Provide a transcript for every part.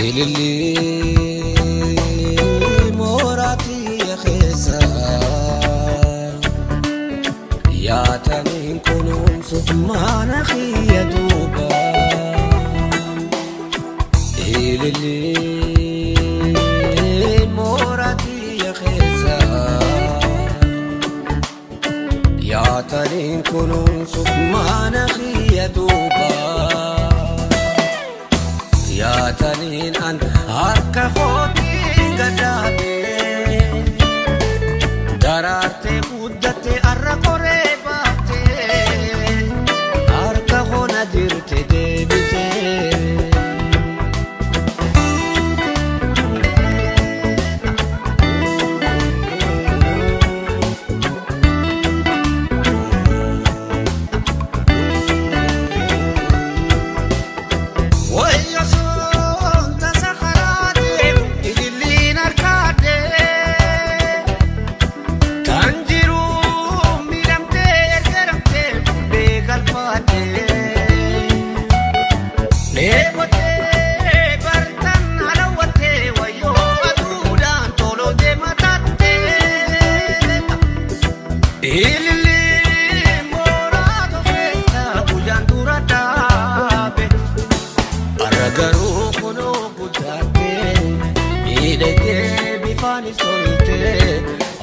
Ililli mooraati keessa yaataniin kunuunsuuf mana kiyya duuba. Ililli mooraati keessa yaataniin kunuunsuuf mana kiyya duuba. Yaataniin an harka kootiin gadaatee daraartee guddattee arra koree baaftee harka koona jirte deebitee.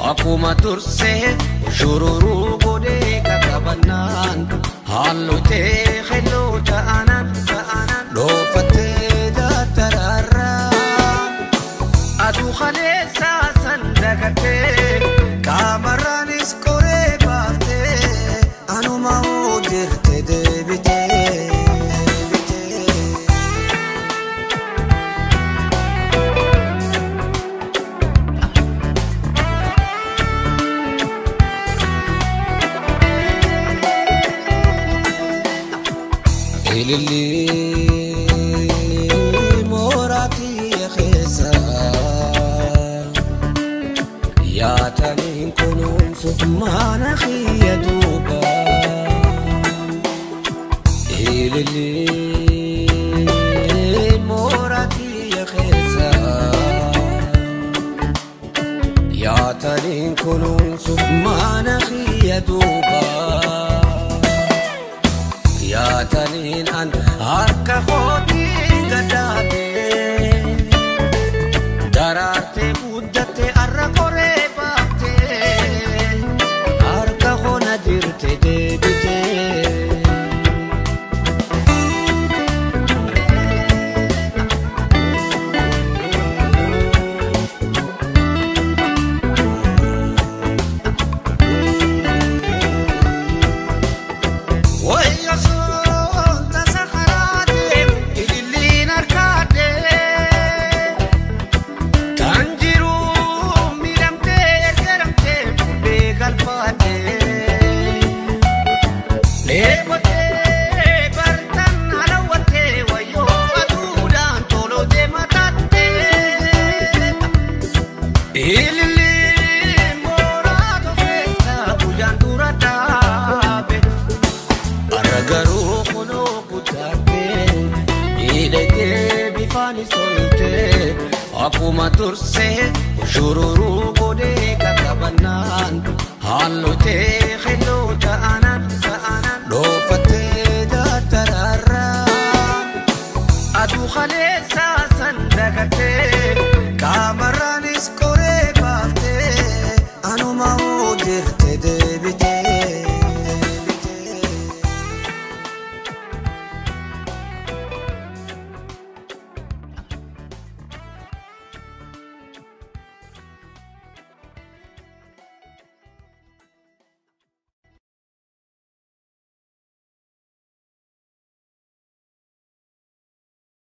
Akkuma dursee shururuu godhee qaqqabannaan hallutee helloo ta'anaan dhoofattee dattaraarraa aduu kaleessaa san dagattee qaamarraanis qoree baaftee anuma hojjette deebitee. Ililli mooraati keessa yaataniin kunuunsuuf mana kiyya duuba. Ililli mooraati keessa yaataniin kunuunsuuf mana kiyya duuba. Yaataniin an harka kootiin gadaatee daraartee guddattee arra koree baaftee harka koona jirte deebitee. Akkuma dursee shururuu godhee qaqqabannaan hallutee helloo ta'an.